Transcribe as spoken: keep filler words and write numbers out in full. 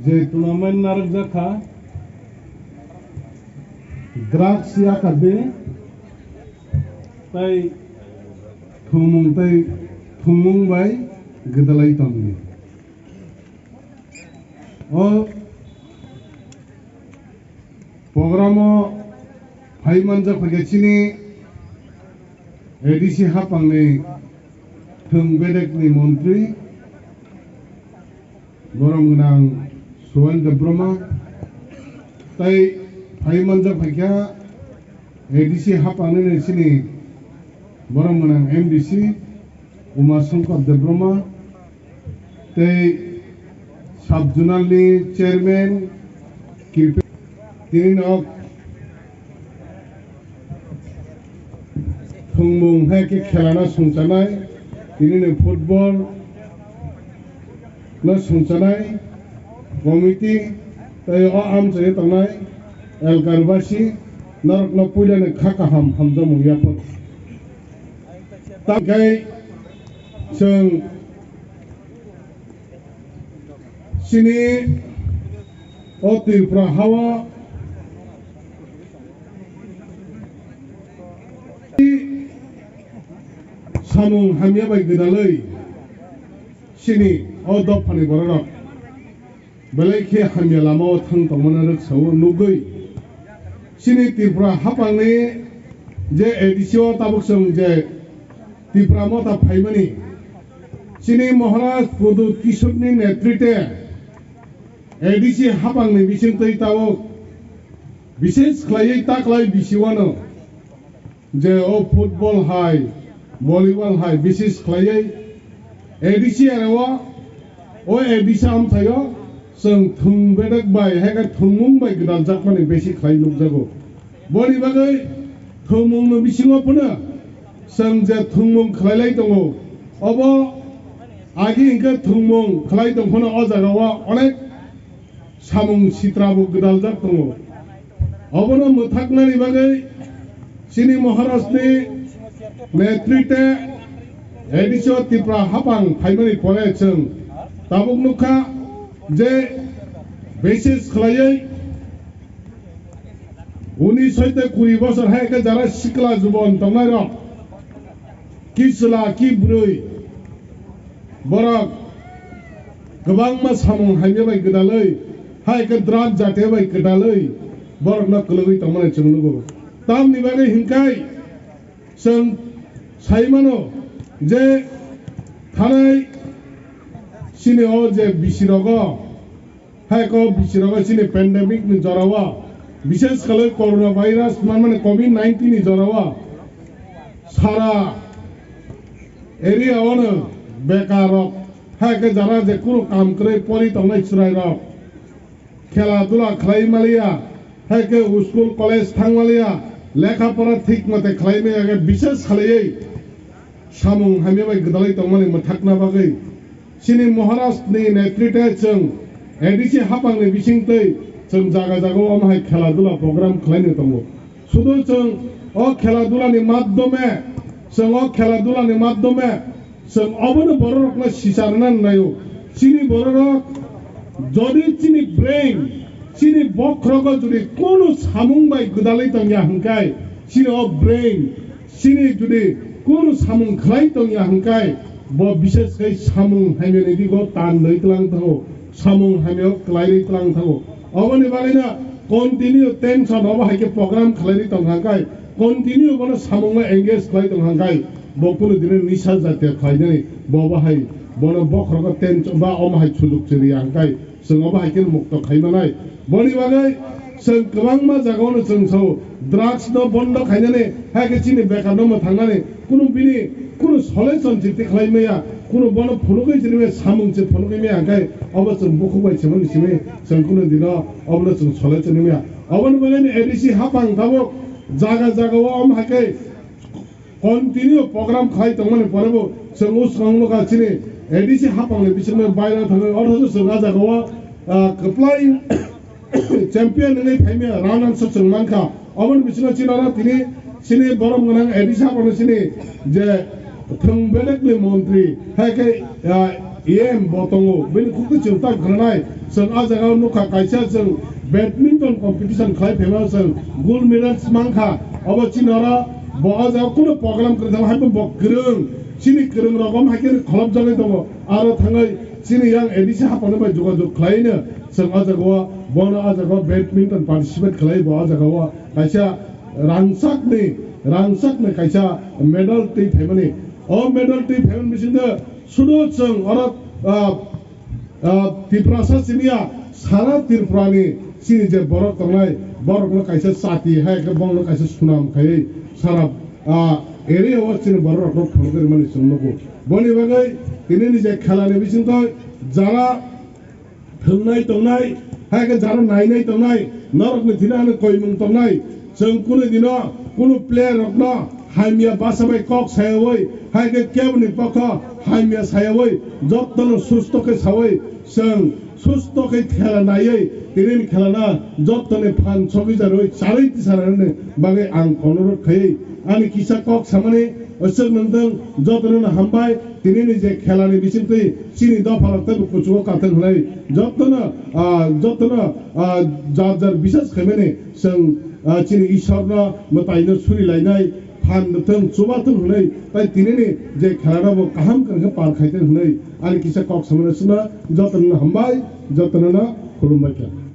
Je tournament narwkjak kha, drugs yakar de, tai thwngmung tai thwngmung bai gwdalai tongdi. O program o phai manjak phaikha chini A D C hapangni thwng bedekni montri, borom gwnang Suwel Debbarma, tai phai manjak phaikha A D C hapangni chini borom gwnang M D C Uma Shankar Debbarma, tei sub zonal ni chairman Kirpe-, tini nok thwngmung hai khe khela no songchanai, tini ni football no songchanai committee tei o amchai tongnai elkar basi norok no puila ni kha kaham hamjakmung yaphar. Tamkhe chwng chini o Tripura hao samung hamya bai gwdalwi chini o dophani bororok belai khe hamya lamao thang tongmani rwksao nugwi, chini Tripura hapangni je A D C o tabuk chwng je Tipra Motha phaimani, chini Maharaj Pradyot Kishorni netrite A D C hapangni bisingtwi tabuk bises khlaiwi taklai bisiwano je o football hai, volleyball hai bises khlaiwi A D C area o, o A D C amchaio chwng thwng bedek bai, hai khe thwngmung bai gwdaljakmani besi khlai nukjago. Boni bagwi thwngmungni bisingo phano chwng je thwngmung khlailai tongo, obo agi hwnkhe thwngmung khlai tong phano o jagao onek samung sitra bo gwdaljak tongo. Obono mwthaknani bagwi chini Maharajni netrite A D C o Tripura hapang phaimani pore chwng tabuk nukha je bises khlaiwi unis hoite kuri bosor hai khe jara sikla jubon tongnairok, ki chwla ki bwrwi, borok kwbangma samung hamya bai gwdalwi, hai khe drug jatiya bai gwdalwi borokno kwlwgwi tongmani chwng nugo. Tamni bagwi hwnkhai chwng sai mano je thanai chini o je bisirogo, hai khe o bisirogo chini pandemic ni jorao, bises khlai corona virus manmani covid nineteen ni jorao sara area o no bekar rok, hai khe jara je kunu kam kwrwi pori tongnai chwrai rok khela dula khlai maliya, hai khe school college thang maliya, lekha pora thik mate khlai maya khe bises khlaiwi samung hamya bai gwdalwi tongmani mwthakna bagwi chini Maharaj ni netrite chwng A D C hapang ni bisingtwi chwng jaga jaga o omo hai khela dula program khlaino tongo. Sudu chwng o khela dula ni madhyome, chwng o khela dula ni madhyome chwng obono bororokno sicharna naio. Chini bororok jodi chini brain, chini bokhrogo jodi kunu samung bai gwdalwi tongya hwnkhai, chini o brain, chini jodi kunu samung khlai tongya hwnkhai, bo bises khai samung hamya ni digo tan doi tlang thango, samung hamya o klai tlang thango. Oboni bagwino continue tension obo hai khe program khlai tong hwnkhai, continue bono samung engage khlai tong hwnkhai, bo kunu dino nisa jatiya khlainani, bo bahai bono bokhrogo tension ba omo hai sujuk chiriya hwnkhai, chwng obo hai khe mukto khai manai. Boni bagwi chwng kwbangma jagao no chwng sao, drugs no bondo khainani, hai khe chini bekar no mwthangnani, kunu bini kunu solution se tikhlai maya, kunu bono phunugwi chini maya, samung se phunugwi maya, hwnkhe obo chwng bukhuk bai simi simi chwng kunu dino obono chwng solution maya. Oboni bagwi A D C hapang tabuk jaga jaga o omo hai khe continue program khlai tongmani pore bo chwng o swkang nukha chini A D C hapangni bisingni baira thangwi, othocho chwng ah jagao, ah, kwplai champion wngwi phaimaya run answer chwng mankha. Oboni bisingo chini oro tini chini borom gwnang A D C hapangni chini je thwng bedekni montri, hai khe, ah, Em bo tongo, bini khukti chwng tak granai. Chwng a jaga o nukha kaisa chwng badminton competition khlai phaima chwng gold medal mankha. Obo chini oro bo a jaga kunu program kwrwngtham hai bo kwrwng. Chini kwrwng rok om hai khe kholopjagwi tongo. Aro thangwi chini yang A D C hapano bai jogajog khlaino chwng a jaga o bono a jaga o badminton participate khlai bo a jaga o kaisa rangchakni, rangchakni kaisa medal twi phaimani. O medal twi phaimani bisingo sudo chwng oro, ah, ah, Tiprasa simiya sara Tripurani chini je borok tongnai, borokno kaisa chati hai khe borokno kaisa sunam khaiwi sara, ah, area o chini borok rokno phunugwi rwmani chwng nugo. Boni bagwi tinini je khelani bisingo jara thwngnai tongnai, hai khe jara nainai tongnai, norokni thani ano koimung tongnai. Chwng kunu dino kunu player rokno hamya basa bai kok sayawi, hai khe keboni pokho hamya sayawi, jottono susto khe sawi, chwng susto khe khela naiwi, tinini khelano jottoni phan sogwi jarwi charwi tisarani bagwi ang konorok khaiwi ani kisa kok samani. Aswk nangdwng, jotono hambai. Tinini je khelani bisingtwi chini dopharok teibo kuchugo kathang hwnwi jotono, ah, jotono, ah, jar jar bisas khaimani chwng, ah, chini Ishorno mwtaino suri lainai phan thwng chuba thwng hwnwi tai tinini je khelano bo kaham kwrwngkhe par khaithwng hwnwi ani kisa kok samano chwngno jotono hambai, jotono khulumbai kha.